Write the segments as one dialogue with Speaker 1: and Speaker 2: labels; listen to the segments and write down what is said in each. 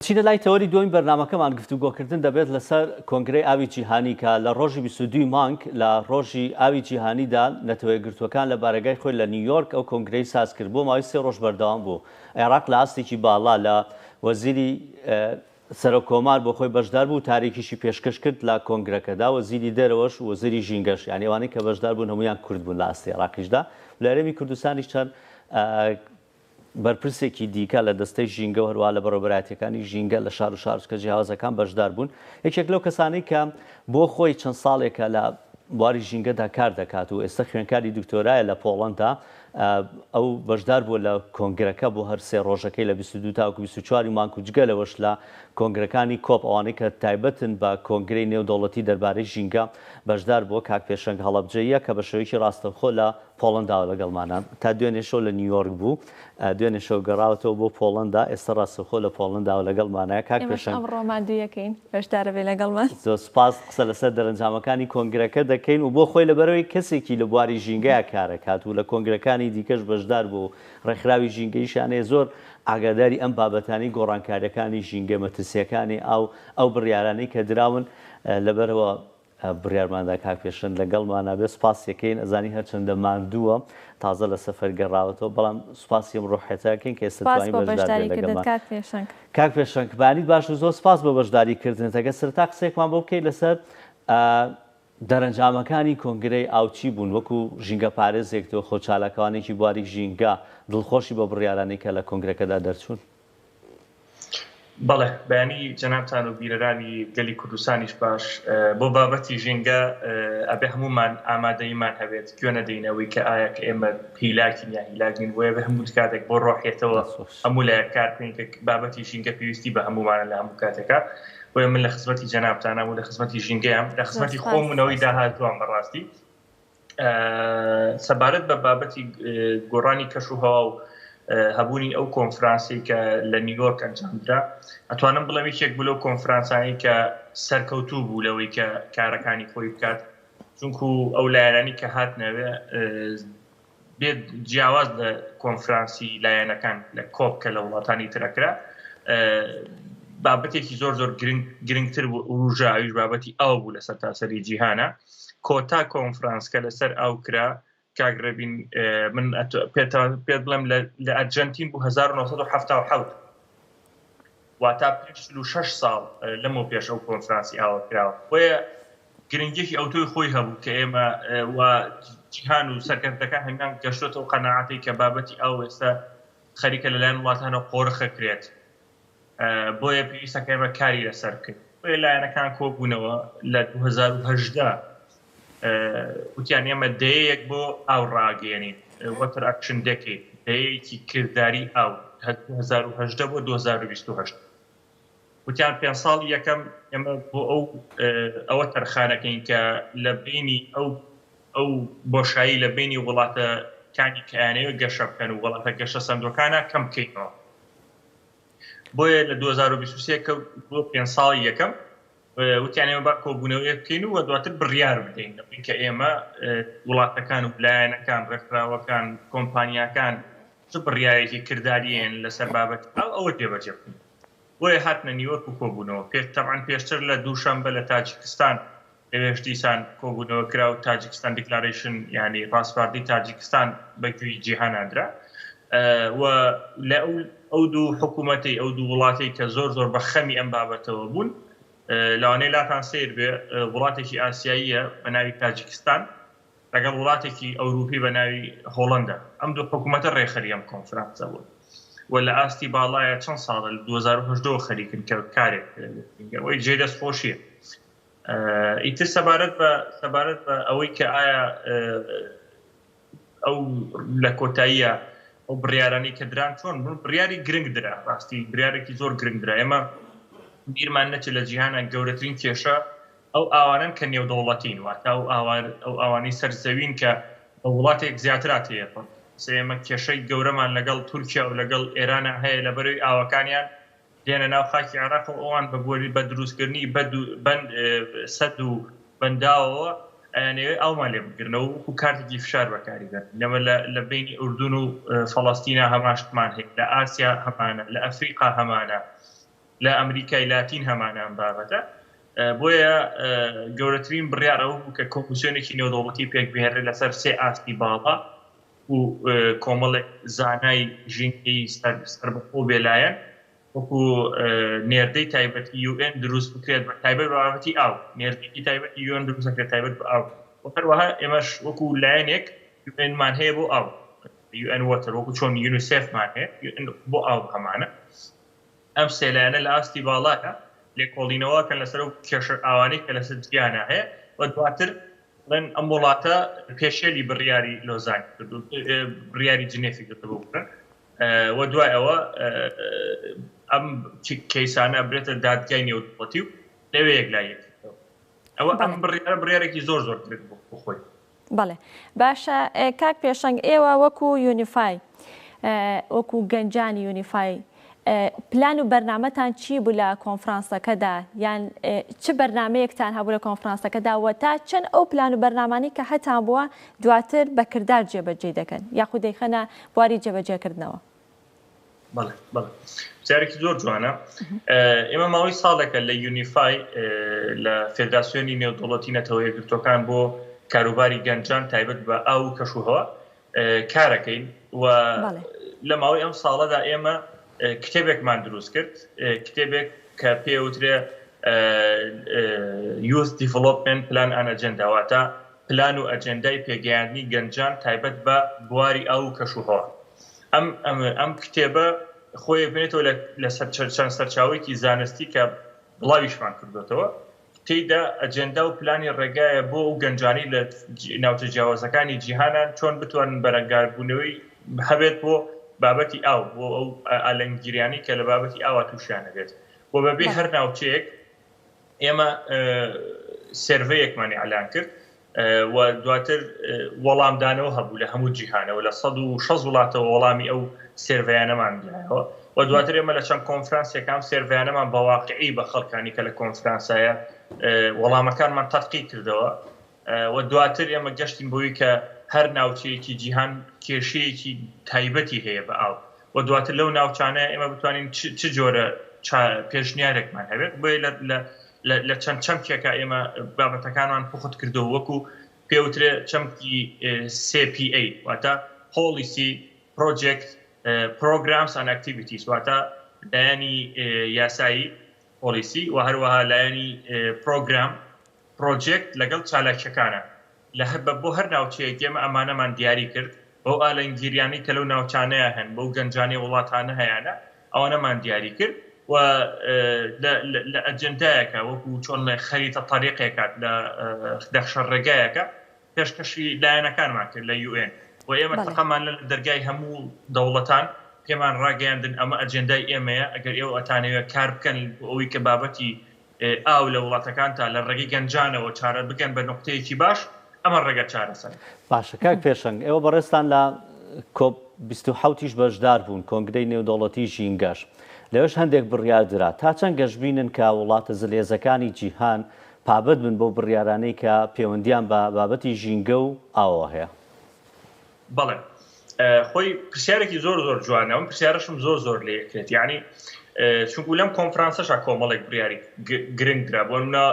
Speaker 1: چینە لای تەوەری دووەمی بەرنامەکەمان گفتوگۆکردن دەبێت لەسەر کۆنگرەی ئاوی جیهانی کە لە ڕۆژی 22 مانگ لە ڕۆژی ئاوی جیهانیدا نەتەوەیەکگرتووەکان لە بارەگای خۆی لە نیویۆرک ئەو کۆنگرەی ساز کرد بۆ ماوەی سێ ڕۆژ بەردەوام بوو عێراق لە ئاستێکی باڵا لە وەزیری سەرۆک کۆمار بۆ خۆی بەشدار بوو تارێکیشی پێشکەش کرد لە کۆنگرەکەدا وەزیری دەرەوەش و وەزیری ژینگەش یانی ئەوانەی کە بەشدار بوون هەموویان کورد بوون لە ئاستی عێراقیشدا لە هەرێمی کوردستانیش چەند بەرپرسێکی دیکە لە دەستەی ژینگە و هەروەها لە بەڕێوەبەرایەتییەکانی ژینگە لە شار و شارۆچکە جیاوازەکان بەشدار بوون. یەکێک لەو کەسانەی کە بۆ خۆی چەند ساڵێکە لە بواری ژینگەدا کار دەکات و ئێستا خوێندکاری دکتۆرایە لە پۆڵەندا، ئەو بەشدار بووە لە کۆنگرەکە بۆ هەر سێ ڕۆژەکەی لە 22 تاوەکو 24 ی مانگ و جگە لەوەش لە کۆنگرەکانی کۆپ ئەوانەی کە تایبەتن بە کۆنگرەی نێودەوڵەتی دەربارەی ژینگە بەشدار بووە. کاک پێشەنگ هەڵەبجەییە کە بە شێوەیەکی ڕاستەوخۆ لە پۆڵەنداوە لەگەڵمانە. تا دوێنێ شەو لە نیویۆرک بوو. دوێنێ شەو گەڕاوەتەوە بۆ پۆڵەندا، ئێستا ڕاستەوخۆ لە پۆڵەنداوە لەگەڵمانە. کاک
Speaker 2: ئێمەش
Speaker 1: پێشەنگ.
Speaker 2: ئەمڕۆ ماندوویەکەین بەشدارە بێ لەگەڵمان.
Speaker 1: زۆر سوپاس. قسە لەسەر دەرەنجامەکانی کۆنگرەکە دەکەین و بۆ خۆی لەبەرئەوەی کەسێکی لە بواری ژینگەیا کارەکات و لە کۆنگرەکانی دیکەش بەشدار بووە و ڕێکخراوی ژینگەیشیان هەیە زۆر ئاگاداری ئەم بابەتانەی گۆڕانکارییەکانی ژینگە، مەترسییەکانی ئاو، ئەو بڕیارانەی کە دراون لەبەرئەوە بڕیارماندا کاک پێشەنگ لەگەڵمانا بێت سوپاسی ئەکەین ئەزانین هەرچەندە ماندووە تازە لە سەفەر گەڕاوەتەوە بەڵام سوپاسی ئەم ڕۆحیەتە ئەکەین کە ئێستا
Speaker 2: سوپاس
Speaker 1: توانی
Speaker 2: بۆ
Speaker 1: بەشدار بێت
Speaker 2: بەشداری کردنت
Speaker 1: لەگەڵمان
Speaker 2: کاک پێشەنگ.
Speaker 1: کاک پێشەنگ بەیانیت باش و زۆر سوپاس بۆ بەشداری کردنت ئەگەر سەرەتا قسەیەکمان بۆ بکەیت لەسەر دەرەنجامەکانی کۆنگرەی ئاو چی بوون وەکو ژینگە پارێزێک تۆ خۆ چالاکوانێکی بواری ژینگە دڵخۆشی بە بڕیارانەی کە لە کۆنگرەکەدا دەرچوون؟
Speaker 3: بەڵێ بەیانی جەنابتان و بینەرانی گەلی کوردستانیش باش. بۆ بابەتی ژینگە ئەبێ هەموومان ئامادەییمان هەبێت گوێ نەدەین ئەوەی کە ئایا کە ئێمە هیلاکین یا هیلاک نین بۆیە بێ هەموو کاتێک بۆ ڕۆحیەتەوە هەموو لایەک کار بکەین کە بابەتی ژینگە پێویستی بە هەموومانە لە هەموو کاتێکا بۆیە من لە خزمەتی جەنابتانام و لە خزمەتی ژینگەیام لە خزمەتی خۆم و نەوەی داهاتووام بەڕاستی سەبارەت بە بابەتی گۆڕانی کەش و هەوا و هەبوونی ئەو کۆنفرانسی کە لە نیویۆرک ئەنجامدرا ئەتوانم بڵێم یەکێک بوو لەو کۆنفرانسانی کە سەرکەوتوو بوو لەوەی کە کارەکانی خۆی بکات چونکو ئەو لایەنانی کە هاتنەوێ بێت جیاواز لە کۆنفرانسی لایەنەکان لە کۆپ کە لە وڵاتانی ترەکرا بابەتێکی زۆر زۆر گرنگتر بوو وروژا ئەویش بابەتی ئاو بوو لە سەرتاسەری جیهانە کۆتا کۆنفرانس کە لەسەر ئاو کرا کاک ڕێبین من پێت بڵێم لە ئەرجەنتین بوو 1970 واتا پێش 46 ساڵ لەمەو پێش ئەو کۆنفرانسی ئاوە کراوە بۆیە گرنگیەکی ئەوتۆی خۆی هەبوو کە ئێمە و جیهان و سەرکردەکان هەمان گەشتۆتەوە قەناعەتەی کە بابەتی ئاو ئێستا خەریکە لەلایەن وڵاتانەوە قۆرخەکرێت بۆیە پێویستە کە ئێمە کاری لەسەر بکەین. بۆیە لایەنەکان کۆبوونەوە لە 2018 وتیان ئێمە دەیەیەک بۆ ئاو ڕاگەیەنین، Water Action Decade، دەیەیەکی کرداری ئاو 2018 بۆ 2028. وتیان پێنج ساڵی یەکەم ئێمە بۆ ئەو ئەوە تەرخانەکەین کە لە بینی ئەو ئەو بۆشایی لە بینی وڵاتەکانی کە ئەیانەوێت گەشە بکەن و وڵاتە گەشەسەندووەکانە کەم بکەینەوە. بۆیە لە 2023 کە بۆ پێنج ساڵی یەکەم وتیان ئێمە با کۆبوونەوەیەک بکەین و دواتر بڕیار بدەین کە ئێمە وڵاتەکان و لایەنەکان ڕێکخراوەکان کۆمپانیاکان چ بڕیارێکی کرداریان لەسەر بابەت ئەو ئەوە جێبەجێ بکەین بۆیە هاتنە نیوەرک و کۆبوونەوە پێش تەبعەن پێشتر لە دووشەنبە لە تاجیکستان لەوێش دیسان کۆبوونەوە کرا و تاجیکستان Declaration یانی ڕاسپاردەی تاجیکستان بە گوێی جیهانا درا و لە ئەو ئەو دوو حکوومەتەی ئەو دوو وڵاتەی کە زۆر زۆر بە خەمی ئەم بابەتەوە بوون لەوانەیە لاتان سەیر بێ وڵاتێکی ئاسیاییە بە ناوی تاجیکستان لەگەڵ وڵاتێکی ئەوروپی بە ناوی هۆڵندا ئەم دوو حکوومەتە ڕێکخەری ئەم کۆنفرانسە بوون و لە ئاستی باڵایە چەند ساڵە لە 2010 خەریکن کە کارێک ئەوەی جێ دەستخۆشیە ئیتر سەبارەت بە سەبارەت بە ئەوەی کە ئایا ئەو لە کۆتاییە ئەو بڕیارانەی کە دران چۆن بوون بڕیاری گرنگ درا ڕاستی بریارێکی زۆر گرنگ درا ئێمە بیرمان نەچێت لە جیهانە گەورەترین کێشە ئەو ئاوانن کە نێودەوڵەتین واتە ئەو ئاوار ئەو ئاوانەی سەر زەوین کە بە وڵاتێک زیاترا تێپەڕ ئێمە کێشەی گەورەمان لەگەڵ تورکیا و لەگەڵ ئێرانە هەیە لەبەرەوەی ئاوەکانیان دێنە ناو خاکی عێراق و ئەوان بە بۆری بە دروستکردنی بەد و بەند سەد و بەنداوەوە ئەیانەوێ ئاومان لێ بگرنەوە وەکو کارتێکی فشار بەکاری بێنن. لەمە لە لە بەینی ئوردون و فەڵەستینا هەمان شتمان هەیە، لە ئاسیا هەمانە، لە ئەفریقا هەمانە. لە ئەمریکای لاتین هەمانە ئەم بابەتە. بۆیە گەورەترین بڕیار ئەوە بوو کە کۆمیسیۆنێکی نێودەوڵەتی پێک بهێنرێت لەسەر سێ ئاستی باڵا و کۆمەڵێک زانای ژینگەی سەربەخۆ و بێلایەن وەکو نێردەی تایبەتی یوئێن دروست بکرێت بە تایبەت بە بابەتی ئاو، نێردەیەکی تایبەتی یوئێن دروست دەکرێت تایبەت بە ئاو و هەروەها ئێمەش وەکو لایەنێک یوئێنمان هەیە بۆ ئاو، یوئێن وۆتەر، وەکو چۆن یونیسێفمان هەیە یوئێن بۆ ئاو هەمانە. ئەم سێ لایەنە لە ئاستی باڵایە لێکۆڵینەوە کەن لەسەر ئەو کێشە ئاوانەی کە لەسەر جیهانا هەیە و دواتر بڵێن ئەم وڵاتە پێشێلی بڕیاری لۆزانی کردو بڕیاری جنێفی کردو بکرن و دوای ئەوە ئەم کەیسانە برێتە دادگای نێودەوڵەتی و لەوێ یەکلایی ئەکرێتەوە. ئەوە ئەم بڕیارە بڕیارێکی زۆر زۆر گرنگ بوو بۆ خۆی.
Speaker 2: بەڵێ باشە کاک پێشەنگ ئێوە وەکو یونیفای وەکو گەنجانی یونیفای پلان و بەرنامەتان چی بوو لە کۆنفرانسەکەدا یان چ بەرنمەیەکتان هەبوو لە کۆنفرانسەکەدا و تا چەند ئەو پلان و بەرنامانەی کە هەتان بووە دواتر بە کردار جێبەجێی دەکەن یاخود دەیخەنە بواری جێبەجێکردنەوە؟
Speaker 3: بەڵێ بەڵێ پرسیارێکی زۆر جوانە ئێمە ماوەی ساڵێکە لە یونیفای لە فێدراسیۆنی نێودەوڵەتی نەتەوە یەکگرتووەکان بۆ کاروباری گەنجان تایبەت بە ئاو و کەشوهەوا کارەکەین و لە ماوەی ئەم ساڵەدا ئێمە کتێبێکمان دروست کرد کتێبێک کە پێوترێ Youth Development Plan and Agenda واتە پلان و ئەجێندای پێگەیاندنی گەنجان تایبەت بە بواری ئاو و کەشوهەوا. ئەم ئەم کتێبە خۆی ئەبینێتەوە لە چەند سەرچاوەیەکی زانستی کە بڵاویشمان کردوێتەوە تێیدا ئەجێندا و پلانی ڕێگایە بۆ ئەو گەنجانی لە ناوچە جیاوازەکانی جیهانان چۆن بتوانن بەرەنگاربوونەوەی هەبێت بۆ بابەتی ئاو بۆ ئەو ئالەنگیریانی کە لە بابەتی ئاوا تووشیان هەبێت و بەبێ هەر ناوچەیەک ئێمە سێرڤەیەکمان ئیعلان کرد و دواتر وەڵامدانەوە هەبوو لە هەموو جیهانەوە لە 160 وڵاتەوە وەڵامی ئەو سێرڤیانەمان دایەوە و دواتر ئێمە لە چەند کۆنفرانسێکام سێرڤیانەمان بە واقعی بە خەڵکانی کە لە کۆنفرانسایە وەڵامەکانمان تەتقی کردەوە و دواتر ئێمە گەشتین بۆی کە هەر ناوچەیەکی جیهان کێشەیەکی تایبەتی هەیە بە ئاو و دواتر لەو ناوچانە ئێمە بتوانین چ جۆرە پێشنیارێکمان هەبێت بۆیە لە چەند چەمکێکە ئێمە بابەتەکانمان پوخت کردەوە وەکو پێوترێ چەمکی CPA واتە Policy Project Programs and Activities واتە لایەنی یاسایی پۆلیسی و هەروەها لایەنی پرۆگرام پرۆجێکت لەگەڵ چالاکیەکانە لە هەر بە بۆ هەر ناوچەیەک ئێمە ئەمانەمان دیاری کرد بەو ئالەنگیریانەی کە لەو ناوچانەیا هەن بەو گەنجانەی وڵاتانە هەیانە ئەوانەمان دیاری کرد و لە لە ئەجێندایەکە وەکو چۆن ڵێ خەریتە تەریقێکات لە دەخشە ڕێگایەکە پێشکەشی لایەنەکانمان کرد لە یوئێن و ئێمە تەقەمان لە دەرگای هەموو دەوڵەتان پێمان ڕاگەیاندن ئەمە ئەجێندای ئێمەیە ئەگەر ئێوە ئەتانەوێت کار بکەن بۆ ئەوەی کە بابەتی ئاو لە وڵاتەکانتا لە ڕێگەی گەنجانەوە چارە بگەن بە نوقتەیەکی باش، ئەمە ڕێگە چارەسەرە.
Speaker 1: باشە کاک پێشەنگ، ئێوە بەڕێزتان لە کۆپ 27 یش بەشدار بوون، کۆنگرەی نێودەوڵەتی ژینگەش، لەوێش هەندێک بڕیار درا، تا چەند گەشبینن کە وڵاتە زلهێزەکانی جیهان پابەند بن بەو بڕیارانەی کە پێوەندییان بە بابەتی ژینگە و ئاوەوە هەیە؟
Speaker 3: بەڵێ خۆی پرسیارێکی زۆر زۆر جوانە ئەم پرسیارەشم زۆر زۆر لێ کرێت یعنی چونکو لەم کۆنفرانسەشا کۆمەڵێک بڕیاری گرنگ درا بۆ منە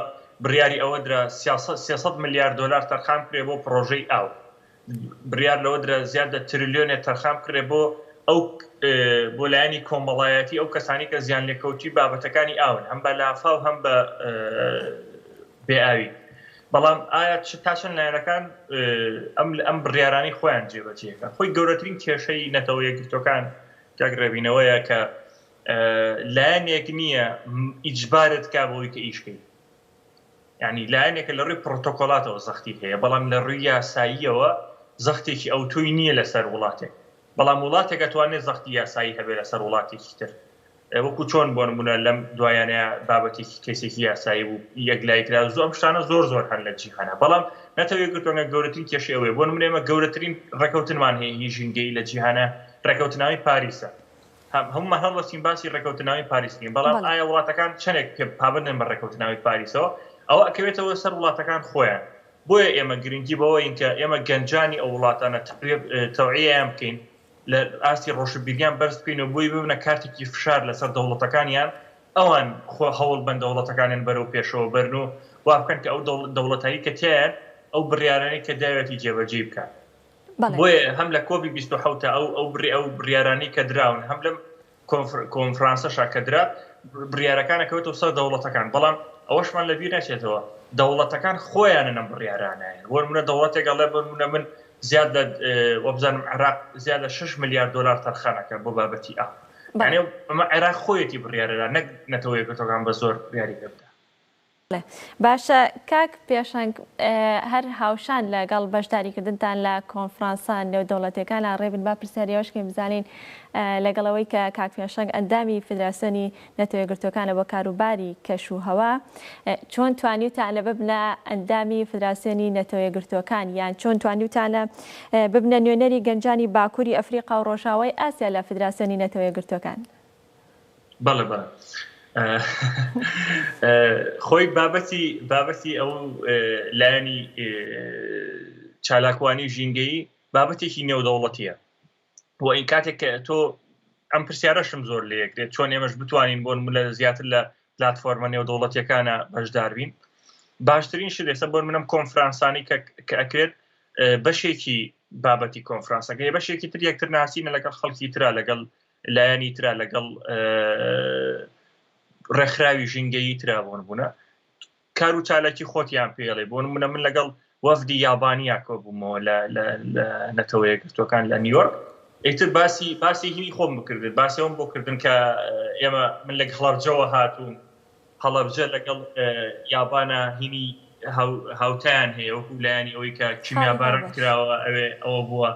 Speaker 3: بڕیاری ئەوە درا 300 ملیار دلار تەرخان بکرێ بۆ پرۆژەی ئاو بڕیار لەوە درا زیاد لە تریلیۆنێ تەرخان بکرێ بۆ ئەو بۆ لایەنی کۆمەڵایەتی ئەو کەسانی کە زیان لێکەوتی بابەتەکانی ئاون هەم بە لافاو هەم بە بێ ئاوی بەڵام ئایا چ تا چەند لایەنەکان ئەم ئەم بڕیارانەی خۆیان جێبەجێکەن خۆی گەورەترین کێشەی نەتەوە یەکگرتوەکان کاک ڕێبینەوەیە کە لایەنێک نییە ئیجبارت کا بۆی کە ئیشکەی ینی لایەنێکە لە ڕووی پرۆتۆکۆلاتەوە زەختی هەیە بەڵام لە ڕووی یاساییەوە زەختێکی ئەوتۆی نییە لەسەر وڵاتێک بەڵام وڵاتێک ئەتوانێت زەختی یاسایی هەبێت لەسەر وڵاتێکی تر وەکو چۆن بۆ نمونە لەم دوایانەیە بابەتێکی کەیسێکی یاسایی بوو یەکلایی کرا زۆر ئەم شتانە زۆر زۆر هەن لە جیهانە بەڵام نەتەوە یەکگرتووەکان گەورەترین کێشەی ئەوەیە بۆ نمونە ئێمە گەورەترین ڕێکەوتنمان هەیە هی ژینگەیی لە جیهانە ڕێکەوتنامەی پاریسە هەموومان هەڵدەستین باسی ڕێکەوتنامەی پاریس بکەین بەڵام ئایا وڵاتەکان چەندێک پێ پابەندن بە ڕێکەوتنامەی پاریسەوە ئەوە ئەکەوێتەوە سەر وڵاتەکان خۆیان بۆیە ئێمە گرنگی بەوەین کە ئێمە گەنجانی ئەو وڵاتانە تەوعیەیان بکەین لە ئاستی ڕۆشنبیریان بەرز بکەین و بۆی ببنە کارتێکی فشار لەسەر دەوڵەتەکانیان. ئەوان خۆ هەوڵ بەن دەوڵەتەکانیان بەرەو پێشەوە بەرن و وا بکەن کە ئەو دەوڵەتایی کە تیایان ئەو بڕیارانەی کە داوێتی جێبەجێی بکات. بۆیە هەم لە کۆبی 27 ئەو ئەو بڕی ئەو بڕیارانەی کە دراون هەم لەم کۆنفرانسەشا کە درا بڕیارەکان ئەکەوێتەوە سەر دەوڵەتەکان بەڵام ئەوەشمان لەبیر نەچێتەوە دەوڵەتەکان خۆیانن ئەم بڕیارانایەن بۆ نمونە دەوڵەتێک ئەڵێ بۆ نمونە من زیاد لە وەبزانم عێراق زیاد لە 6 ملیار دلار تەرخانەکە بۆ بابەتی ئاو یعنی ئەمە عێراق خۆیەتی بڕیارەدا نەک نەتەوە یەکگرتووەکان بە زۆر بڕیاری پێ بدە.
Speaker 2: باشە کاک پێشەنگ هەر هاوشان لەگەڵ بەشداریکردنتان لە کۆنفرانسە نێودەوڵەتیەکانا ڕێبن با پرسیاری ئەوەش کەین بزانین لەگەڵ ئەوەی کە کاک پێشەنگ ئەندامی فدراسیۆنی نەتەوە یەکگرتووەکانە بۆ کاروباری کەش و هەوا چۆن توانیوتانە ببنە ئەندامی فدراسیۆنی نەتەوە یەکگرتووەکان یان چۆن توانیوتانە ببنە نوێنەری گەنجانی باکووری ئەفریقا و ڕۆژاوای ئاسیا لە فدراسیۆنی نەتەوە یەکگرتووەکان؟
Speaker 3: بەڵێ بەڵێ خۆی بابەتی بابەتی ئەو لایەنی چالاکوانی ژینگەیی بابەتێکی نێودەوڵەتیە و این کاتێک کە تۆ ئەم پرسیارەشم زۆر لەیەکرێت چۆن ئێمەش بتوانین بۆن لە زیاتر لە پلتفۆرمە نێودەوڵەتیەکانە بەشداربین باشترین شت ئێستا بۆ منم کۆنفرانسانی کە ئەکرێت بەشێکی بابەتی کۆنفرانسەکەی بەشێکی تر یەکتر ناسینە لەگەڵ خەڵکی ترا لەگەڵ لایەنی ترا لەگەڵ ڕێکخراوی ژینگەیی ترا بۆن بوونە کار و چالاکی خۆتیان پێڵێ بۆن منە من لەگەڵ وەفدی یابانیا کۆبوومەوە لە نەتەوە یەکگرتووەکان لە نیویۆرک ئیتر باسی باسی هینی خۆم بکردن باسیەوەم بۆ کردن کە ئێمە من لە هەڵەبجەوە هاتووم هەڵەبجە لەگەڵ یابانا هینی هاوتایان هەیە وەکو لایەنی ئەوەی کە کیمیاباران کراوە ئەوێ ئەوە بووە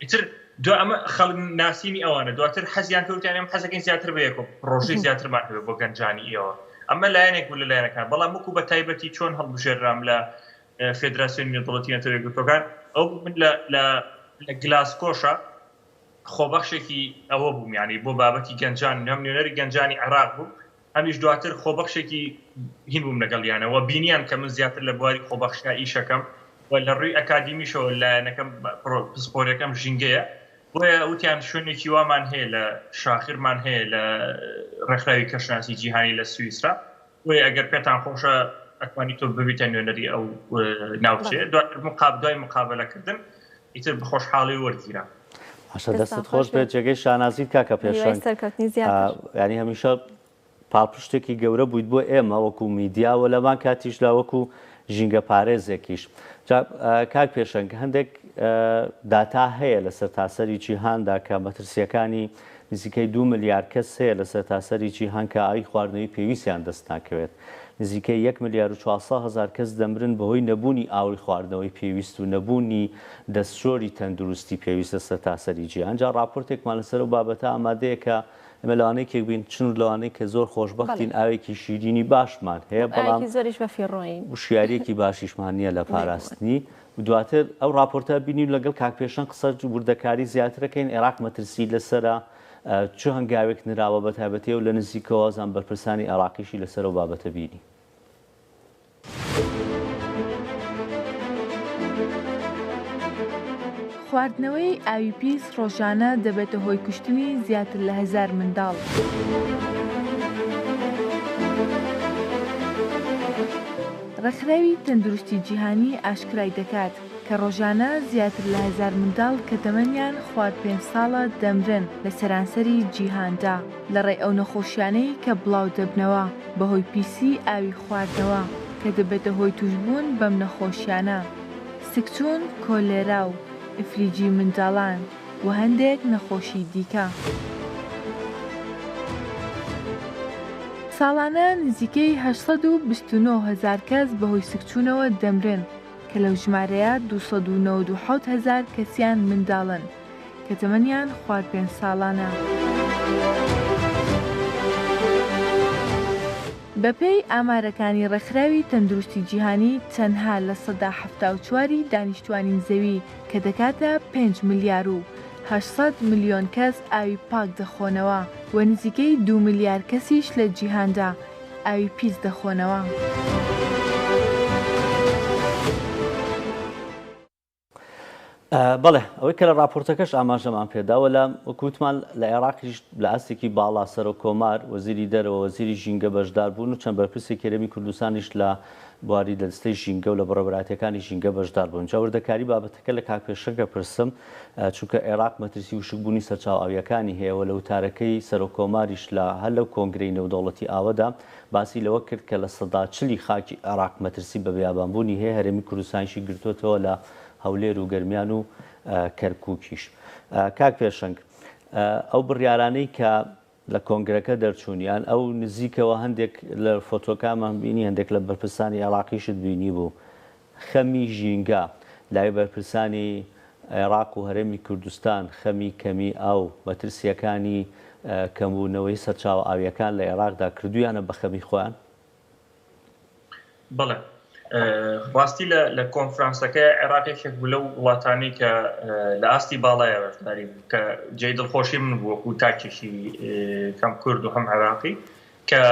Speaker 3: ئیتر دو ئەمە خەڵک ناسینی ئەوانە دواتر حەزیان کەوتیان ئێمە حەزەکەین زیاتر بەیەکەوە پرۆژەی زیاترمان هەبێت بۆ گەنجانی ئێوە ئەمە لایەنێک بوو لە لایەنەکان بەڵام وەکو بە تایبەتی چۆن هەڵبژێررام لە فێدراسیۆنی نێودەوڵەتی نەتەوە یەکگرتووەکان ئەو من لە لە لە گلاسکۆشە خۆبەخشێکی ئەوە بووم یعنی بۆ بابەتی گەنجان هەم نوێنەری گەنجانی عێراق بووم هەمیش دواتر خۆبەخشێکی هین بووم لەگەڵیانەوە بینیان کە من زیاتر لە بواری خۆبەخشیا ئیشەکەم و لە ڕووی ئەکادیمیشەوە لایەنەکەم پسپۆریەکەم ژینگەیە بۆیە وتیان شوێنێکی وامان هەیە لە شاخرمان هەیە لە ڕێکخراوی کەشناسی جیهانی لە سویسرا بۆیە ئەگەر پێتان خۆشە ئەتوانی تۆ ببیتە نوێنەری ئەو ناوچەیە دواتر مقاب دوای مقابلەکردن ئیتر بەخۆشحاڵی وەرگیرا.
Speaker 1: باشە دەستت خۆش بێت جێگەی شانازیت کاکە پێشەنگ ینی هەمیشە پاڵپشتێکی گەورە بوویت بۆ ئێمە وەکو میدیا و لەمان کاتیشدا وەکو ژینگە پارێزێکیش کاک پێشەنگ هەندێک داتا هەیە لە سەرتاسەری جیهاندا کە مەترسیەکانی نزیکەی دو ملیار کەس هەیە لە سەرتاسەری جیهان کە ئاوی خواردنەوەی پێویستیان دەست ناکەوێت. نزیکەی یەک ملیار و 400 هەزار کەس دەمرن بەهۆی نەبوونی ئاوی خواردنەوەی پێویست و نەبوونی دەستشۆری تەندروستی پێویست لە سەرتاسەری جیهان. جا ڕاپۆرتێکمان لەسەر ئەو بابەتە ئامادەیە کە ئێمە لەوانەیە یەکێک بین چن و لەوانەی کە زۆر خۆشبەختین ئاوێکی شیرینی باشمان هەیە بەڵام وشیارییەکی باشیشمان نییە لە پاراستنی. دواتر ئەو ڕاپۆرتە بینین لەگەڵ کاک پێشەنگ قسە وردەکاری زیاترەکەین عێراق مەترسی لەسەرە چ هەنگاوێک نراوە بە تایبەتی و لە نزیکەوە زان بەرپرسانی عێراقیشی لەسەر ئەو بابەتە بینی.
Speaker 4: خواردنەوەی ئاوی پیس ڕۆژانە دەبێتە هۆی کوشتنی زیاتر لە هەزار منداڵ. ڕێکخراوی تەندروستی جیهانی ئاشکرای دەکات کە ڕۆژانە زیاتر لە هەزار منداڵ کە تەمەنیان خوار پێنج ساڵە دەمرن لە سەرانسەری جیهاندا لەڕێی ئەو نەخۆشیانەی کە بڵاودەبنەوە بەهۆی پیسی ئاوی خواردنەوە کە دەبێتە هۆی توشبوون بەم نەخۆشیانە، سکچوون، کۆلێرا و ئیفلیجی منداڵان و هەندێک نەخۆشی دیکە. ساڵانە نزیکەی 829 هەزار کەس بەهۆی سکچوونەوە دەمرن کە لەو ژمارەیە 297 هەزار کەسیان منداڵن کە تەمەنیان خوار پێنج ساڵانە. بەپێی ئامارەکانی ڕێکخراوی تەندروستی جیهانی تەنها 74% ی دانیشتوانی زەوی کە دەکاتە پێنج ملیار و 800 ملیۆن کەس ئاوی پاک دەخۆنەوە و نزیکەی دوو ملیار کەسیش لە جیهاندا ئاوی پیس دەخۆنەوە.
Speaker 1: بەڵێ، ئەوەی کە لە ڕاپۆرتەکەش ئاماژەمان پێدا و لە وەک وتمان لە عێراقیش لە ئاستێکی باڵا سەرۆک کۆمار، وەزیری دەرەوە، وەزیری ژینگە بەشدار بوون و چەند بەرپرسێکی هەرێمی کوردستانیش لە بواری دەستەی ژینگە و لە بەڕێوەبەرایەتییەکانی ژینگە بەشدار بوون. جا وردەکاری بابەتەکە لە کاک پێشەنگ ئەپرسم، چونکە عێراق مەترسی وشکبوونی سەرچاوە ئاوییەکانی هەیە و لە وتارەکەی سەرۆک کۆماریش لە هەر لەو کۆنگرەی نێودەوڵەتی ئاوەدا باسی لەوە کرد کە 40% خاکی عێراق مەترسی بە بیابانبوونی هەیە، هەرێمی کوردستانیشی گرتووەتەوە لە هەولێر و گەرمیان و کەرکوکیش. کاک پێشەنگ، ئەو بڕیارانەی کە لە کۆنگرەکە دەرچوون یان ئەو نزیکەوە هەندێک لە فۆتۆکانمان بینی هەندێک لە بەرپرسانی عێراقیشت بینیبوو، خەمی ژینگە لای بەرپرسانی عێراق و هەرێمی کوردستان، خەمی کەمی ئاو، مەترسییەکانی کەمبوونەوەی سەرچاوە ئاوییەکان لە عێراقدا کردوویانە بە خەمی خۆیان؟
Speaker 3: بەڵێ ڕاستی لە کۆنفرانسەکە عێراق یەکێک بوو لەو وڵاتانی کە لە ئاستی باڵایە بەشداری بوو کە جێی دڵخۆشی من بوو وەکو تاکێکی کەم کورد و هەم عێراقی کە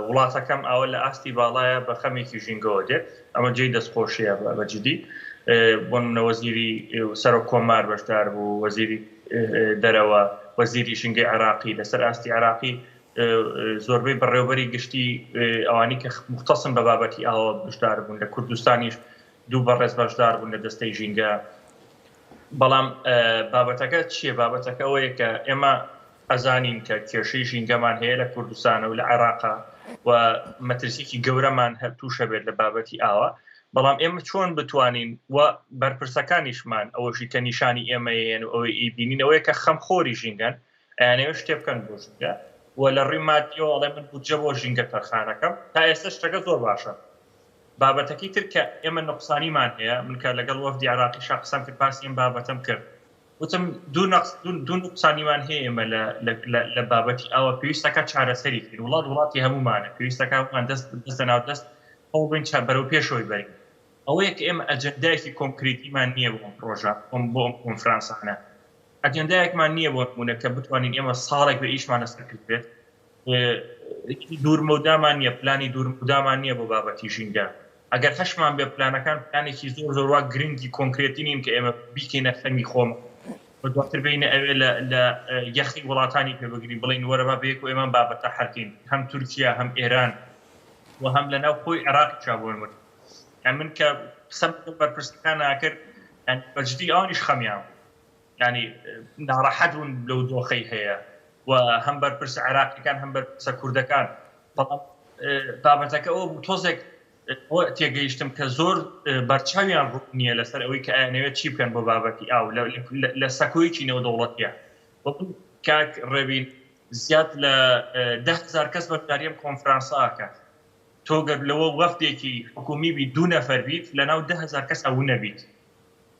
Speaker 3: وڵاتەکەم ئاوە لە ئاستی باڵایە بە خەمێکی ژینگەوە دێت ئەمە جێی دەستخۆشیە بە جدی بۆ نمونە وەزیری سەرۆک کۆمار بەشدار بوو وەزیری دەرەوە وەزیری ژینگەی عێراقی لەسەر ئاستی عێراقی زۆربەی بەڕێوبەری گشتی ئەوانی کە مختصن بە بابەتی ئاوە بەشدار بوون لە کوردستانیش دوو بەڕێز بەشدار بوون لە دەستەی ژینگە بەڵام بابەتەکە چییە بابەتەکە ئەوەیە کە ئێمە ئەزانین کە کێشەی ژینگەمان هەیە لە کوردستانە و لە عێراقا و مەترسیکی گەورەمان هەر تووشە بێت لە بابەتی ئاوە بەڵام ئێمە چۆن بتوانین و بەرپرسەکانیشمان ئەوەشی کە نیشانی ئێمەیەن و ئەوەی ئیبینین ئەوەیە کە خەمخۆری ژینگەن ئەیانەوێت شتێ بکەن بۆ ژینگە و لە ڕووی مادیەوە ئەڵێ من بودجە بۆ ژینگە تەرخانەکەم تا ئێستا شتەکە زۆر باشە بابەتەکەی تر کە ئێمە نقصانیمان هەیە من کە لەگەڵ وەفدی عراقی شا قسەم کرد باسی ئەم بابەتەم کرد وتم دوو نقص دوو نقصانیمان هەیە ئێمە لە لە بابەتی ئاوە پێویستەکە چارەسەری بکەین وڵات وڵاتی هەمومانە پێویستەکە هەمومان دەست دەستە ناو دەست هەوڵ بین چا بەرەو پێشەوەی بەرین ئەوەیە کە ئێمە ئەجەندایەکی کۆنکرێتیمان نییە بۆ ئەم پرۆژە بۆ ئەم کۆنفرانسانە ئەجێندایەکمان نییە بۆ نموونە کە بتوانین ئێمە ساڵێک بێ ئیشمان لەسەر کردبێت دوورمەودامان نییە پلانی دوورمەودامان نییە بۆ بابەتی ژینگە ئەگەر هەشمان بێ پلانەکان پلانێکی زۆر زۆر وا گرنگی کۆنکرێتی نین کە ئێمە بیکەینە خەمی خۆمان و دواتر بینە ئەوێ لە یەخی وڵاتانی پێ بگرین بڵین وەرە با بەیەک و ئێمە بابەتە حەلکەین هەم تورکیا هەم ئێران و هەم لە ناو خۆی عێراقیشا بۆ نموونە من کە قسەم بەرپرسەکان ناکرد بەجدی ئەوانیش خەمیان بوو یانی ناڕەحەت بوون لەو دۆخەی هەیە و هەم بەرپرسە عێراقیەکان هەم بەرپرسە کوردەکان بەڵام بابەتەکە ئەوە بوو تۆزێک ئەوە تێگەیشتم کە زۆر بەرچاویان ڕوون نییە لەسەر ئەوەی کە ئەیانەوێت چی بکەن بۆ بابەتی ئاو لە سەکۆیەکی نێودەوڵەتیە کاک ڕێبین زیاد لە 10هزار کەس بەشداری ئەم کۆنفرانسە ئەکات تۆ گەر لەوە وەفدێکی حکومی بی دوو نەفەر بیت لەناو 10هزار کەس ئەو نەبیت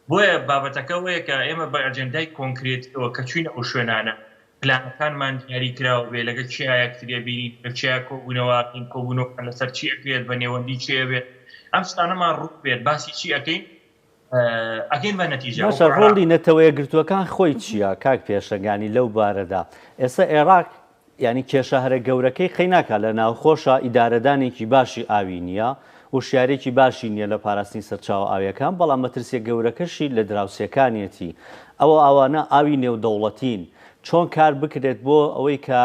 Speaker 3: بۆیە بابەتەکە ئەوەیە کە ئێمە بە ئەجێندای کۆنکرێتیەوە کە چوینە ئەو شوێنانە پلانەکانمان دیاری کراوە بێ لەگەڵ کێیا یەکتری ئەبینین لە کێیا کۆبوونەوە ئەکەین کۆبوونەوەکان لەسەر چی ئەکرێت بە نێوەندی کێ ئەبێت ئەم شتانەمان ڕوون بێت باسی چی ئەکەین ئەگەین بە نەتیجە
Speaker 1: باشە ڕۆڵی نەتەوە یەکگرتووەکان خۆی چییە کاک پێشەنگ یانی لەو بارەدا ئێستا عێراق یانی کێشە هەرە گەورەکەی قەیناکا لە ناوخۆشا ئیدارەدانێکی باشی ئاوی نییە، وشیاریەکی باشی نییە لە پاراستنی سەرچاوە ئاویەکان، بەڵام مەترسیە گەورەکەشی لە دراوسێکانیەتی، ئەو ئاوانە ئاوی نێودەوڵەتین، چۆن کار بکرێت بۆ ئەوەی کە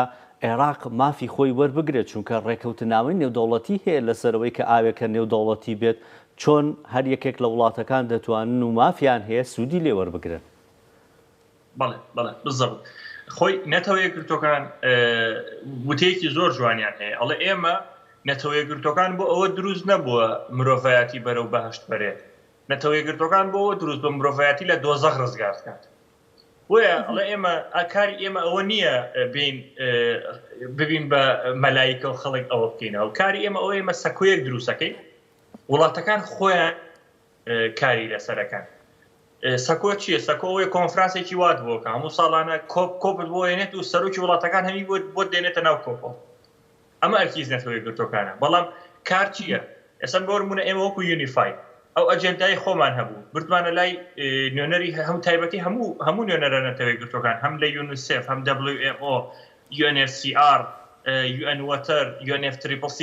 Speaker 1: عێراق مافی خۆی وەربگرێت، چونکە ڕێکەوتنامەی نێودەوڵەتی هەیە لەسەر ئەوەی کە ئاوێکە نێودەوڵەتی بێت، چۆن هەر یەکێک لە وڵاتەکان دەتوانن و مافیان هەیە سوودی لێ وەربگرن.
Speaker 3: بەڵێ بەڵێ بزەبت خۆی نەتەوە یەکگرتوەکان وتەیەکی زۆر جوانیان هەیە ئەڵێ ئێمە نەتەوە یەکگرتوەکان بۆ ئەوە دروست نەبووە مرۆڤایەتی بەرەو بەهشت بەرێت نەتەوە یەکگرتوەکان بۆ ئەوە دروست بە مرۆڤایەتی لە دۆزەخ ڕزگار بکات بۆیە ئەڵێ ئێمە کاری ئێمە ئەوە نییە بین ببین بە مەلایکە و خەڵک ئەوە بکەینەوە کاری ئێمە ئەوە ئێمە سەکۆیەک دروستەکەین وڵاتەکان خۆیان کاری لەسەرەکەن سەکۆ چییە؟ سەکۆ ئەوەیە کۆنفرانسێکی وات بۆ کە هەموو ساڵانە کۆپ کۆپت بۆ هێنێت و سەرۆکی وڵاتەکان هەمی بۆ بۆت دێنێتە ناو کۆپەوە. ئەمە ئەرکی نەتەوە یەکگرتووەکانە. بەڵام کار چییە؟ ئێستا بۆ نموونە ئێمە وەکو یونیفای ئەو ئەجێندای خۆمان هەبوو بردمانە لای نوێنەری هەم تایبەتی هەموو هەموو نوێنەرە نەتەوە یەکگرتووەکان هەم لە یونیسێف هەم WMO UNFCR UN Water UNF Triple C.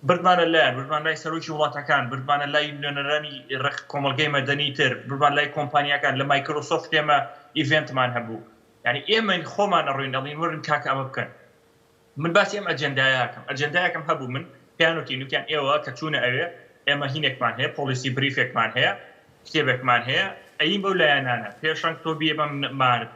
Speaker 3: بردمانە لایان، بردمان لای سەرۆکی وڵاتەکان، بردمانە لای نوێنەرانی ڕێک کۆمەڵگەی مەدەنی تر، بردمان لای کۆمپانیاکان، لە مایکرۆسۆفت ئێمە event مان هەبوو. یانی ئێمەین خۆمان ئەڕۆین ئەڵێین وەرن کاکە ئەمە بکەن. من باسی ئەم ئەجێندایە ئەکەم. ئەجێندایەکم هەبوو من پێیان وتین وتیان ئێوە کە چوونە ئەوێ ئێمە هینێکمان هەیە policy brief ێکمان هەیە کتێبێکمان هەیە ئەیین بەو لایەنانە پێشەنگ تۆ بیە بەم مارد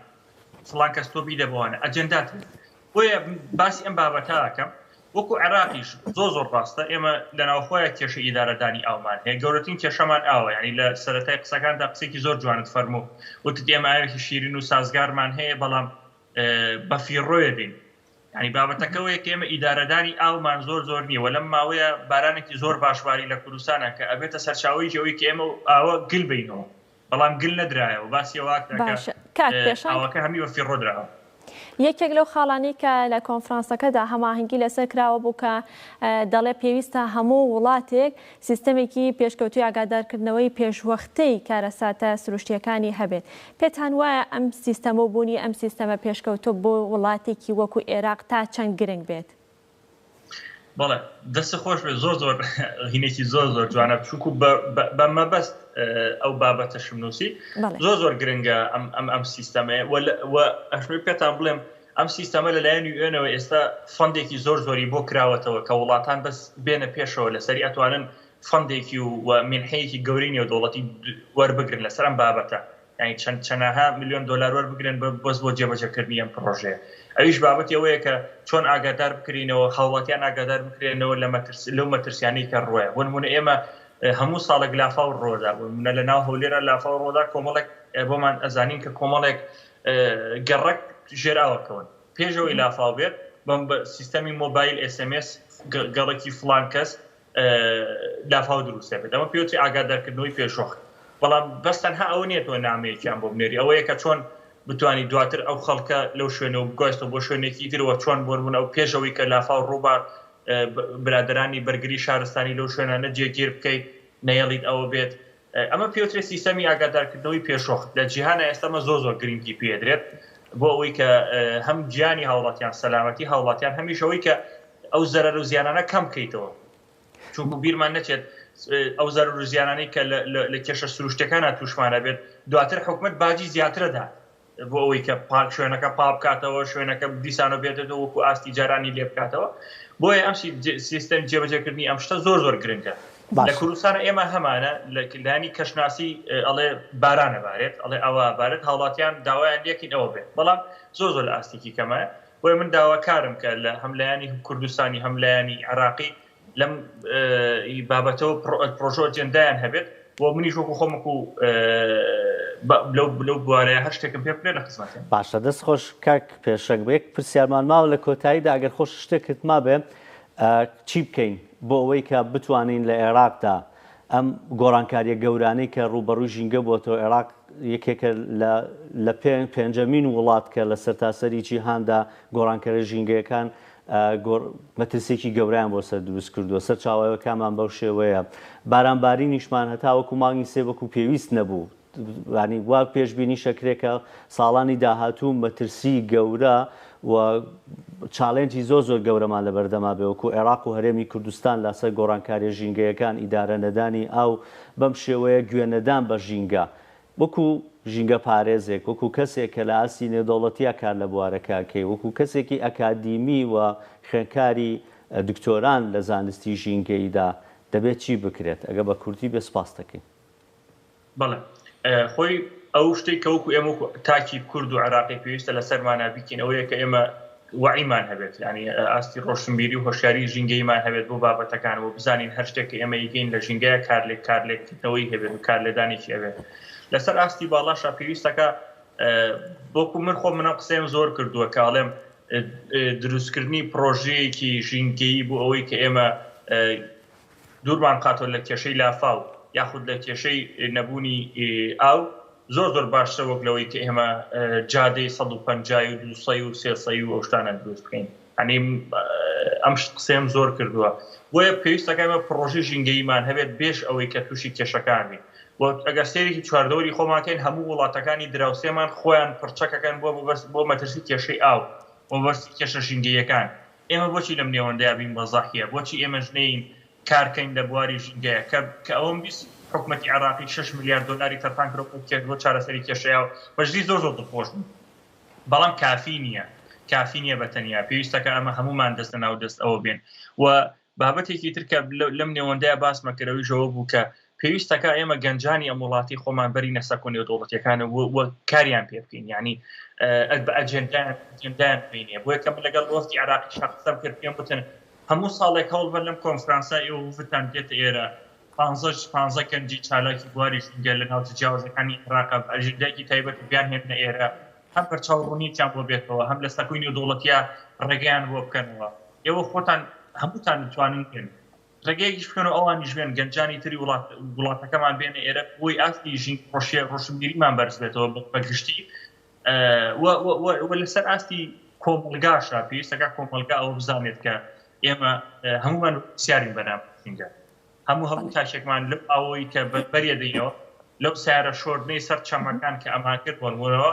Speaker 3: فڵان کەس تۆ بیدە بەوانە ئەجێندات هەیە. بۆیە باسی ئەم بابەتە ئەکەم وەکو عێراقیش زۆر زۆر ڕاستە ئێمە لە ناوخۆیە کێشەی ئیدارەدانی ئاومان هەیە گەورەترین کێشەمان ئاوە یعنی لە سەرەتای قسەکاندا قسێکی زۆر جوانت فەرموو وتت ئێمە ئاوێکی شیرین و سازگارمان هەیە بەڵام بەفیڕۆیە دین ینی بابەتەکەەوەیە کە ئێمە ئیدارەدانی ئاومان زۆر زۆر نییە و لەم ماوەیە بارانێکی زۆر باشواری لە کوردستانە کە ئەبێتە سەرچاوەیەکی ئەوەی کە ئێمە ئاوە گل بینەوە بەڵام گل نەدرایەوە باسی ئەوە کرا کە
Speaker 2: باشە کاک پێشەنگ.
Speaker 3: ئاوەکە هەمی بە فیڕۆ دراوە.
Speaker 2: یەکێک لەو خاڵانەی کە لە کۆنفرانسەکەدا هەماهەنگی لەسەر کراوە بوو کە دەڵێ پێویستە هەموو وڵاتێک سیستەمێکی پێشکەوتووی ئاگادارکردنەوەی پێشوەختەی کارەساتە سروشتییەکانی هەبێت. پێتان وایە ئەم سیستەمە و بوونی ئەم سیستەمە پێشکەوتووە بۆ وڵاتێکی وەکو ئێراق تا چەند گرنگ بێت؟
Speaker 3: بەڵێ دەست خۆش بێت زۆر زۆر هینێکی زۆر زۆر جوانە چونکو بە مەبەست ئەو بابەتەشم نووسی زۆر زۆر گرنگە ئەم ئەم ئەم سیستەمەیە و ئەشمێ پێتان بڵێم ئەم سیستەمە لەلایەن یوئێنەوە ئێستا fund ێکی زۆر زۆری بۆ کراوەتەوە کە وڵاتان بەس بێنە پێشەوە لەسەری ئەتوانن fund ێکی و مینحەیەکی گەورەی نێودەوڵەتی وەربگرن لەسەر ئەم بابەتە یانی چەند چەنەها ملیۆن دۆلار وەربگرن بەس بۆ جێبەجێکردنی ئەم پڕۆژەیە ئەویش بابەتی ئەوەیە کە چۆن ئاگادار بکرینەوە هاوڵاتیان ئاگادار بکرێنەوە لە مەترس لەو مەترسیانەی کە ڕۆیە بۆ نمونە ئێمە هەموو ساڵێک لافاو ڕۆدا بۆ نمونە لە ناو هەولێرە لافاو ڕۆدا کۆمەڵێک بۆمان ئەزانین کە کۆمەڵێک گەڕەک ژێراوەکەون پێشەوەی لافاو بێت بەم سیستەمی مۆبایل SMS گەڕەکی فلان کەس لافاو دروست دەبێت ئەمە پێوتری ئاگادارکردنەوەی پێشوەخت بەڵام بەس تەنها ئەوە نییە تۆ نامەیەکیان بۆ بنێری ئەوەیە کە چۆن بتانی دواتر ئەو خەڵکە لەو شوێنەوە بگواستەوە بۆ شوێنێکی ترەوە چۆن بۆ نمونە ئەو پێشەوەی کە لافاو ڕووبا برادرانی بەرگری شارستانی لەو شوێنانە جێگیر بکەیت نەیەڵیت ئەوە بێت ئەمە پێوترێت سیستەمی ئاگادارکردنەوەی پێشوەخت لە جیهانە ئێستا ئەمە زۆر زۆر گرنگی پێدرێت بۆ ئەوەی کە هەم گیانی هاوڵاتیان سەلامەتی هاوڵاتیان هەمیش ئەوەی کە ئەو زەرەر و زیانانە کەم بکەیتەوە چونکو بیرمان نەچێت ئەو زەرەر و زیانانەی کە لە کێشە سروشتەکانە تووشمانە بێت دواتر حکومت باجی زیاترە دات بۆ ئەوەی کە پاک شوێنەکە پاک بکاتەوە شوێنەکە دیسانەوە بێتەوە وەکو ئاستی جارانی لێ بکاتەوە بۆیە ئەم سیستەم جێبەجێکردنی ئەم شتە زۆر زۆر گرنگە لە کوردستان ئێمە هەمانە لە لانی کەشناسی ئەڵێ بارانە بارێت ئەڵێ ئەوە بارێت هاوڵاتیان داوایان لەکەین ئەوە بێت بەڵام زۆر زۆر لە ئاستێکی کەمە بۆیە من داواکارم کە لە هەم لایەنی کوردستانی هەم لایەنی عێراقی لەم بابەتەوە پرۆژە ئەجێندایان هەبێت و منیش وەکو خۆم وەکو لەو بوارەیە هەر شتێکم پێ بکرێت لە خزمەتیان.
Speaker 1: باشە دەست خۆش کاک پێشەنگ یەک پرسیارمان ماوە لە کۆتاییدا ئەگەر خۆش شتێکت مابێ چی بکەین بۆ ئەوەی کە بتوانین لە عێراقدا ئەم گۆڕانکاریە گەورانەی کە ڕووبەڕووی ژینگە بۆتەوە عێراق یەکێکە لە لە پێنجەمین وڵات کە لە سەرتاسەری جیهاندا گۆڕانکەرە ژینگەیەکان مەترسیەکی گەورەیان بۆ سەر دروست کردووە، سەرچاوەکانمان بەو شێوەیە، بارانبارینیشمان هەتاوەکو مانگی سێ وەکو پێویست نەبوو، یانی وا پێشبینیش ئەکرێ کە ساڵانی داهاتوو مەترسی گەورە و challenge ی زۆر زۆر گەورەمان لەبەردەما بێ وەکو عێراق و هەرێمی کوردستان لەسەر گۆڕانکاریە ژینگەیەکان، ئیدارە نەدانی ئاو بەم شێوەیە گوێ نەدان بە ژینگە. وەکو ژینگەپارێزێک، وەکو کەسێک کە لە ئاستی نێودەوڵەتیا کار لە بوارەکە ئەکەی، وەکو کەسێکی ئەکادیمی و خوێندکاری دکتۆران لە زانستی ژینگەییدا دەبێت چی بکرێت؟ ئەگەر بە کورتی بێ سپاست دەکەین.
Speaker 3: بەڵێ خۆی ئەو شتەی کە وەکو ئێمە وەکو تاکی کورد و عێراقی پێویستە لەسەرمانە بیکەین ئەوەیە کە ئێمە وەعیمان هەبێت یانی ئاستی ڕۆشنبیری و هۆشیاری ژینگەیمان هەبێت بۆ بابەتەکان و بزانین هەر شتێک کە ئێمە یگەین لە ژینگەیە کارلێک کارلێککردنەوەی هەبێت و کارلێدانێکی هەبێت لەسەر ئاستی باڵاشا پێویستەکە بۆکو من خۆم منە قسەیم زۆر کردووە کاڵێم دروستکردنی پرۆژەیەکی ژینگەیی بۆ ئەوەی کە ئێمە دوورمان بخاتەوە لە کێشەی لافاو یاخود لە کێشەی نەبوونی ئاو زۆر زۆر باشترە وەک لەوەی کە ئێمە جادەی 150 و 200 و 300 و ئەو شتانە دروست بکەین یعنی ئەم شت قسەیەم زۆر کردووە بۆیە پێویستەکە ئێمە پڕۆژەی ژینگەییمان هەبێت بێش ئەوەی کە تووشی کێشەکان بین و ئەگەر سەیرێکی چواردەوری خۆمان کەین هەموو وڵاتەکانی دراوسێمان خۆیان پڕچەکەکەن بۆ بۆ مەترسی کێشەی ئاو بۆ مەبەستی کێشە ژینگەییەکان ئێمە بۆچی لەم نێوەندەیا بین بە زەحیە؟ بۆچی ئێمەش نەیین؟ کارکەین لە بواری ژینگەیە کە کە ئەوەم 20 حکومەتی عێراقی 6 ملیار دۆلاری تەرخان کرد بۆ چارەسەری کێشەیە بەجدی زۆر زۆر دڵخۆش بووم بەڵام کافی نییە کافی نییە بە تەنیا پێویستەکە ئەمە هەمومان دەست لە ناو دەست ئەوە بێن و بابەتێکی تر کە لەم نێوەندەیە باسمە کردەوەیشەوە بوو کە پێویستەکە ئێمە گەنجانی ئەم وڵاتی خۆمان بەرینە سەکۆ نێودەوڵەتیەکان و کاریان پێ بکەین یعنی بە ئەجێندایان بینێ بۆیە کە من لەگەڵ وەفدی عراقی قسەم کرد پێم وتن هەموو ساڵێک هەوڵ بەر لەم کۆنفرانسە ئێوە وفتان دێتە ئێرە پانزە گەنجی چالاکی بواری ژینگە لە ناوچە جیاوازەکانی عێراق بە ئەژندایەکی تایبەت بیان هێننە ئێرە هەم بەرچاو ڕوونییان بۆ بێتەوە هەم لە سەکۆی نێودەوڵەتیە ڕێگەیان بۆ بکەنەوە ئێوە خۆتان هەمووتان دەتوانن بێن ڕێگەیەکیش بکەن و ئەوانیش بێن گەنجانی تری وڵات وڵاتەکەمان بێنە ئێرە بۆی ئاستی ژین ڕۆشیە ڕۆشنبیریمان بەرز بێتەوە بە گشتی و لەسەر ئاستی کۆمەڵگاشە پێویستەکە کۆمەڵگا ئەوە بزانێت کە ئێمە هەمومان سیارین بەنام ژینگە هەموو هەموو تاکێکمان لەو ئاوەی کە بەریە دەینەوە لەو سیارە شۆردنەی سەر چەمەکان کە ئەمان کرد بۆنمونەوە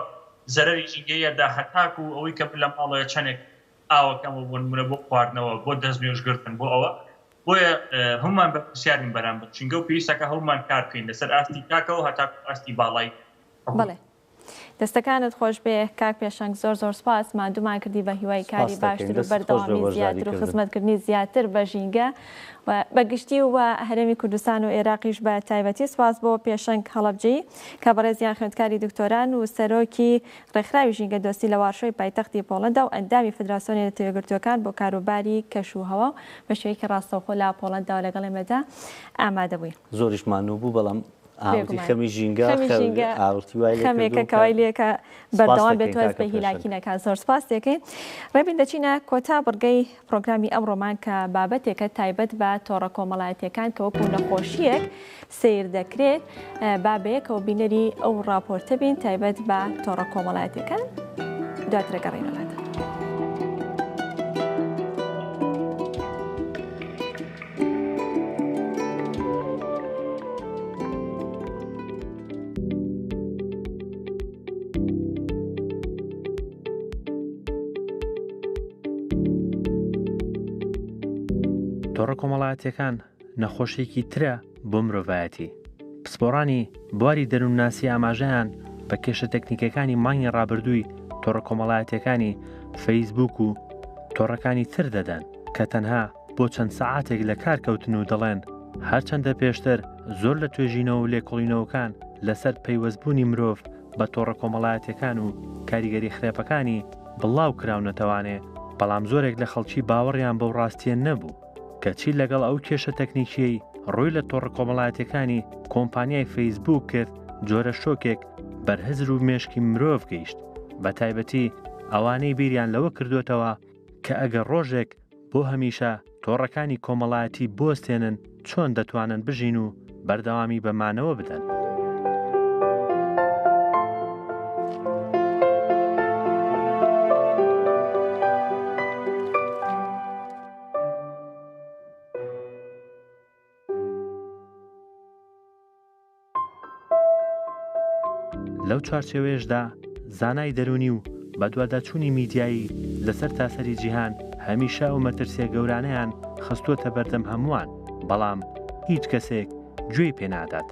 Speaker 3: زەرەری ژینگەیەدا هەتاکو ئەوەی کە من لە ماڵەوە چەندێک ئاوەکەمە بۆ نمونە بۆ خواردنەوە بۆ دەستنوێژگرتن بۆ ئەوە بۆیە هەمومان بەرپرسیارین بەرامبەر ژینگە و پێویستەکە هەمومان کار بکەین لەسەر ئاستی تاکەوە هەتاکو ئاستی باڵای
Speaker 2: بەڵێ دەستەکانت خۆش بێ کاک پێشەنگ زۆر زۆر سپاس ماندوومان کردی بە هیوای کاری
Speaker 1: سپاس دەکەین
Speaker 2: باشتر و
Speaker 1: دەستت خۆش بێ
Speaker 2: بەردەوامی زیاتر و
Speaker 1: بەشداری کردن.
Speaker 2: خزمەتکردنی زیاتر بە ژینگە و بە گشتی و هەرێمی کوردستان و ئێراقیش بە تایبەتی سپاس بۆ پێشەنگ هەڵەبجەیی کە بەڕێزیان خوێندکاری دکتۆران و سەرۆکی ڕێکخراوی ژینگە دۆستی لە وارشۆی پایتەختی پۆڵەندا و ئەندامی فدراسیۆنی نەتەوەیەکگرتووەکان بۆ کاروباری کەش و هەوا و بە شێوەیەکی ڕاستەوخۆ لە پۆڵەنداوە لەگەڵ ئێمەدا ئامادە بووی.
Speaker 1: زۆریش ماندوو بوو بەڵام ئاوتی خەمی ژینگە
Speaker 2: خەمی ژینگە
Speaker 1: ئاوتی وای لێ
Speaker 2: خەمێکە
Speaker 1: کردووم
Speaker 2: کە وای
Speaker 1: کە
Speaker 2: لێکە
Speaker 1: سپاس
Speaker 2: بەردەوام
Speaker 1: دەکەین
Speaker 2: بێت و هەست
Speaker 1: کاکە
Speaker 2: بە هیلاکی
Speaker 1: پێشەنگ.
Speaker 2: نەکات زۆر سپاس دەکەین ڕێبین دەچینە کۆتا بڕگەی پرۆگرامی ئەمڕۆمان کە بابەتێکە تایبەت بە تۆڕە کۆمەڵایەتیەکان کە وەکو نەخۆشیەک سەیر دەکرێت با بەیەکەوە بینەری ئەو ڕاپۆرتە بین تایبەت بە تۆڕە کۆمەڵایەتیەکان دواتر ئەگەڕێینەوە لاتان.
Speaker 5: تۆڕە کۆمەڵایەتیەکان نەخۆشیەکی ترە بۆ مرۆڤایەتی. پسپۆڕانی بواری دەروونناسی ئاماژەیان بە کێشە تەکنیکەکانی مانگی ڕابردووی تۆڕە کۆمەڵایەتیەکانی فەیسبووک و تۆڕەکانی تر دەدەن کە تەنها بۆ چەند سەعاتێک لە کار کەوتن و دەڵێن هەرچەندە پێشتر زۆر لە توێژینەوە و لێکۆڵینەوەکان لەسەر پەیوەستبوونی مرۆڤ بە تۆڕە کۆمەڵایەتیەکان و کاریگەری خراپەکانی بڵاو کراونەتەوانێ بەڵام زۆرێک لە خەڵکی باوەڕیان بەو ڕاستیە نەبوو کەچی لەگەڵ ئەو کێشە تەکنیکیەی ڕووی لە تۆڕە کۆمەڵایەتیەکانی کۆمپانیای فەیسبووک کرد جۆرە شۆکێک بەر هزر و مێشکی مرۆڤ گەیشت بە تایبەتی ئەوانەی بیریان لەوە کردوێتەوە کە ئەگەر ڕۆژێک بۆ هەمیشە تۆڕەکانی کۆمەڵایەتی بوەستێنن چۆن دەتوانن بژین و بەردەوامی بە مانەوە بدەن. لەو چوارچێوەیەشدا زانای دەروونی و بەدواداچوونی میدیایی لەسەر تاسەری جیهان هەمیشە ئەو مەترسیە گەورانەیان خستووەتە بەردەم هەمووان بەڵام هیچ کەسێک گوێی پێنادات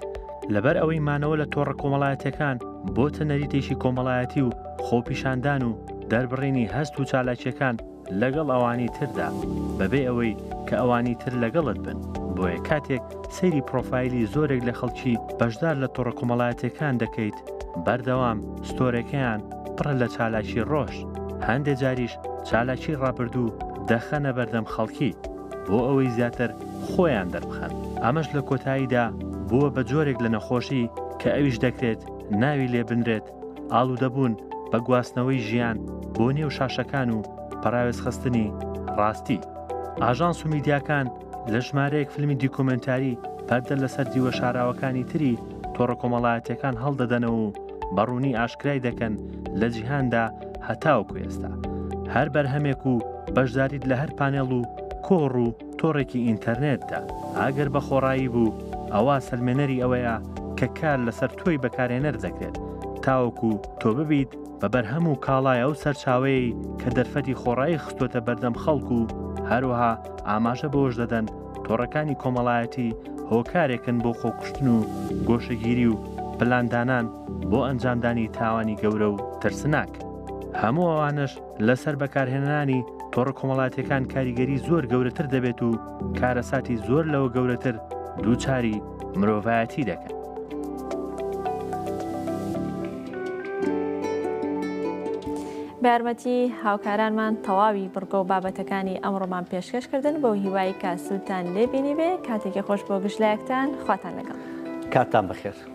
Speaker 5: لەبەر ئەوەی مانەوە لە تۆڕە کۆمەڵایەتەکان بۆتە نەریتێکی کۆمەڵایەتی و خۆپیشاندان و دەربڕینی هەست و چالاکیەکان لەگەڵ ئەوانی تردا بەبێ ئەوەی کە ئەوانی تر لەگەڵت بن بۆیە کاتێک سەیری پرۆفایلی زۆرێک لە خەڵکی بەشدار لە تۆڕە کۆمەڵایەتیەکان دەکەیت بەردەوام ستۆرێکەیان پڕە لە چالاکی ڕۆژ هەندێ جاریش چالاکی ڕابردوو دەخەنە بەردەم خەڵکی بۆ ئەوەی زیاتر خۆیان دەربخەن ئەمەش لە کۆتاییدا بووە بە جۆرێک لە نەخۆشی کە ئەویش دەکرێت ناوی لێ بنرێت ئاڵوودەبوون بە گواستنەوەی ژیان بۆ نێو شاشەکان و پەراوێزخستنی ڕاستی. ئاژانس و میدیاکان لە ژمارەیەک فیلمی دیکۆمێنتاری پەردە لەسەر دیوە شاراوەکانی تری تۆڕە کۆمەڵایەتیەکان هەڵدەدەنەوە و بە ڕوونی ئاشکرای دەکەن لە جیهاندا هەتاوەکو ئێستا هەر بەرهەمێک و بەشداریت لە هەر پانێڵ و کۆڕ و تۆڕێکی ئینتەرنێتدا ئەگەر بە خۆڕایی بوو ئەوا سەلمێنەری ئەوەیە کە کار لەسەر تۆی بەکارهێنەر دەکرێت تاوەکو تۆ ببیت بە بەرهەم و کاڵای ئەو سەرچاوەیەی کە دەرفەتی خۆڕایی خستۆتە بەردەم خەڵک و. هەروەها ئاماژە بەوەش دەدەن تۆڕەکانی کۆمەڵایەتی هۆکارێکن بۆ خۆکوشتن و گۆشەگیری و پلاندانان بۆ ئەنجامدانی تاوانی گەورە و ترسناک. هەموو ئەوانەش لەسەر بەکارهێنانی تۆڕە کۆمەڵاتیەکان کاریگەری زۆر گەورەتر دەبێت و کارەساتی زۆر لەوە گەورەتر دووچاری مرۆڤایەتی دەکەن.
Speaker 2: بە یارمەتی هاوکارانمان تەواوی بڕگە و بابەتەکانی ئەمڕۆمان پێشکەش کردن بەو هیوای کە سوودتان لێ بینیبێ کاتێکی خۆش بۆ گشت لایەکتان خواتان لەگەڵ.
Speaker 1: کاتتان بەخێر.